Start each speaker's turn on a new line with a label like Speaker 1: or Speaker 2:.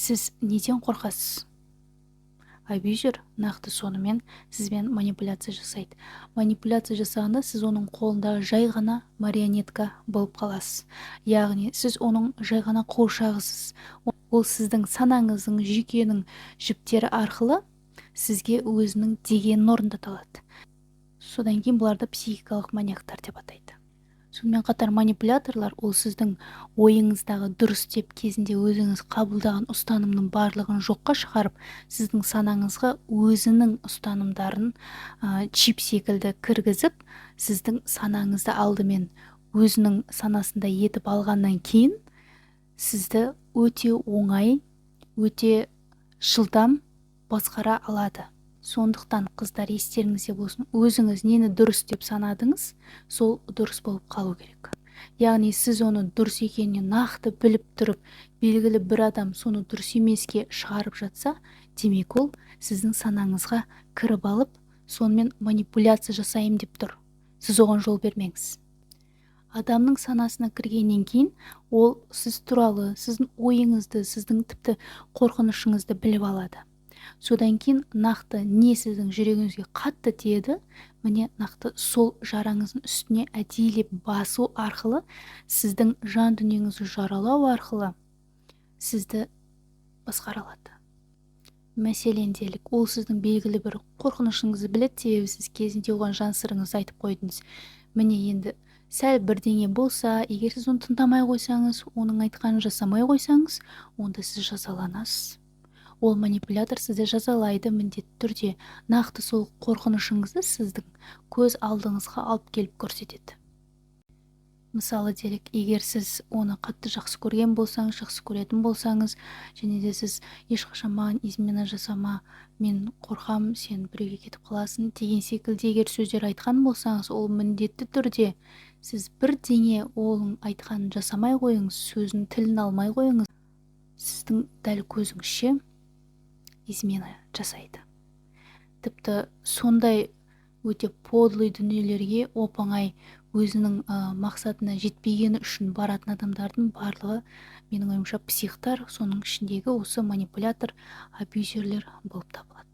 Speaker 1: Сіз неден қорқасыз? Абьюзер нақты сонымен сізбен манипуляция жасайды. Манипуляция жасағанда, сіз оның қолында жай ғана марионетка болып қаласыз, яғни сіз оның жай ғана қуыршағысыз. Ол сіздің санаңыздың, жүйкенің жіптері арқылы сізге өзінің дегенін орындата алады. Содан кейін бұларды психикалық маньяктар деп атайды. Сонымен қатар манипуляторлар ол сіздің ойыңыздағы дұрыс деп кезінде өзіңіз қабылдаған ұстанымның барлығын жоққа шығарып, сіздің санаңызға өзінің ұстанымдарын чип секілді кіргізіп, сіздің санаңызды алдымен өзінің санасында етіп алғаннан кейін, сізді өте оңай, өте жылдам басқара алады. Сондықтан, қыздар, естеріңізде болсын: өзіңіз нені дұрыс деп санадыңыз, сол дұрыс болып қалу керек. Яғни сіз оны дұрыс екеніне нақты біліп тұрып, белгілі бір адам соны дұрыс емеске шығарып жатса, демек, ол сіздің санаңызға кіріп алып, сонымен манипуляция жасайын деп тұр. Сіз оған жол бермеңіз. Адамның санасына кіргеннен кейін, ол сіз туралы, сіздің ойыңызды, сіздің тіпті қорқынышыңызды біліп алады. Содан кейін нақты не сіздің жүрегіңізге қатты тиеді, міне, нақты сол жараңыздың үстіне әдейілеп басу арқылы, сіздің жан дүниеңізді жаралау арқылы сізді басқара алады. Мәселен, делік, ол сіздің белгілі бір қорқынышыңызды біледі, себебі сіз кезінде оған жан сырыңызды айтып қойдыңыз. Міне, енді сәл бірдеңе болса, егер сіз оны тыңдамай қойсаңыз, оның айтқанын жасамай қойсаңыз, онда сіз жазаланасыз. Ол манипулятор сізді жазалайды міндетті түрде. Нақты сол қорқынышыңызды сіздің көз алдыңызға алып келіп көрсетеді. Мысалы, делік, егер сіз оны қатты жақсы көрген болсаңыз, жақсы көретін болсаңыз және де сіз «Ешқашан маған измена жасама, мен қорқам, сен біреуге кетіп қаласың» деген секілді егер сөздер айтқан болсаңыз, ол міндетті түрде сіз бірдеңе оның айтқанын жасамай қойыңыз, сөзін, тілін алмай қойыңыз, сіздің дәл көзіңізше измена жасайды. Тіпті сондай өте подлый дүниелерге оп оңай өзінің мақсатына жетпегені үшін баратын адамдардың барлығы, менің ойымша, психтар, соның ішіндегі осы манипулятор, абьюзерлер болып табылады.